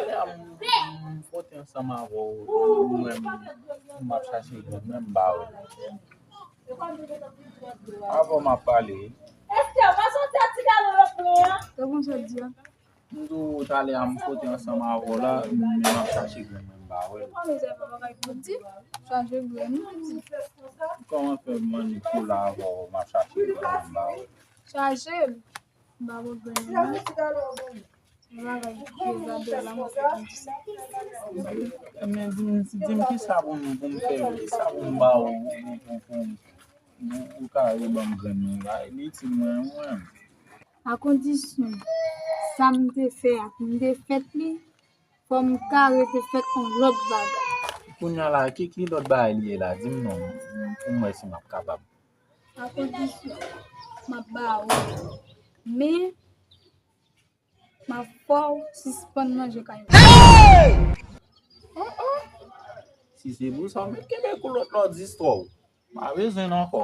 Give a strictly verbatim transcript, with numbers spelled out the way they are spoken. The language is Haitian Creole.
Talè a m, m fwote ansanm avè w, mwen, m ap chache grenn mwen, m ba ou. Avè w m ap pale. Èske w pa santi a ti galon yo pran an? Sa konsa di a? M di w talè a m fwote ansanm avè w la, m ap chache grenn mwen, m ba ou. Ou pa bezwen fè bagay pou di, chache grenn ou di. Kòman fè m annik pou la avè w, m ap chache grenn mwen, m ba ou? Chache l. M pa konn grenn nan. Se bagay ke Isabella m fè konn di sa. Men di m, di m kisa pou m, pou m fè, kisa pou m ba ou, pou, pou, pou, pou, pou ou ka reban m grenn nan, li itil mwen, mwen. A kondisyon, sa m te fè a, pou m te fèt li, fò m ka rete fèt yon lòt bagay. Kounye a la, ki, ki lòt bagay li ye la? Di m non, pou m wè si m ap kapab. A kondisyon, m ap ba ou. Men, m ap fè w sispann manje kay mwen. Oh, oh. Si se pou sa, w mèt kenbe kou lòt, lòt zistwa w. M pa bezwen l ankò.